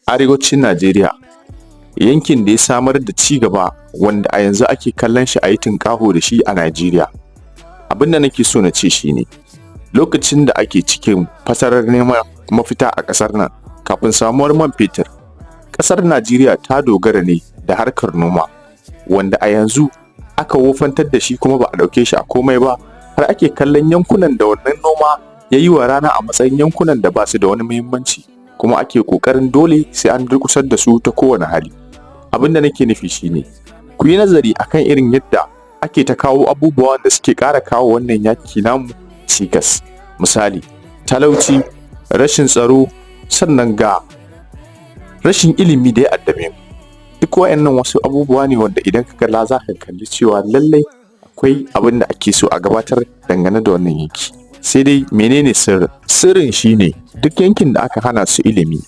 Arewacin Najeriya, yankin da ya samar da ci gaba wanda a yanzu ake kallon shi a yi tunƙaho da shi a Najeriya. Abin da nake so na ce shi ne, lokacin da ake cikin fatarar neman mafita a ƙasar nan kafin samuwar man fetur, ƙasar Najeriya ta dogara ne da harkar noma, wanda a yanzu aka wofantar da shi kuma ba a ɗauke shi a komai ba, har ake kallon yankunan da wannan noma ya yi wa rana a matsayin yankunan da ba su da wani muhimmanci, kuma ake ƙoƙarin dole sai an durƙusar da su ta kowane hali. Abin da nake nufi shi ne, ku yi nazari akan irin yadda ake ta kawo abubuwa da suke ƙara kawo wannan yanki namu cikas. Misali, talauci, rashin tsaro, sannan ga rashin ilimi da ya addabe mu. Duk waɗannan wasu abubuwa ne wanda idan ka kalla za ka kalli cewa lallai akwai abin da ake so a gabatar dangane da wannan yanki. Sai dai menene sirrin? Sirrin shi ne duk yankin da aka hana su ilimi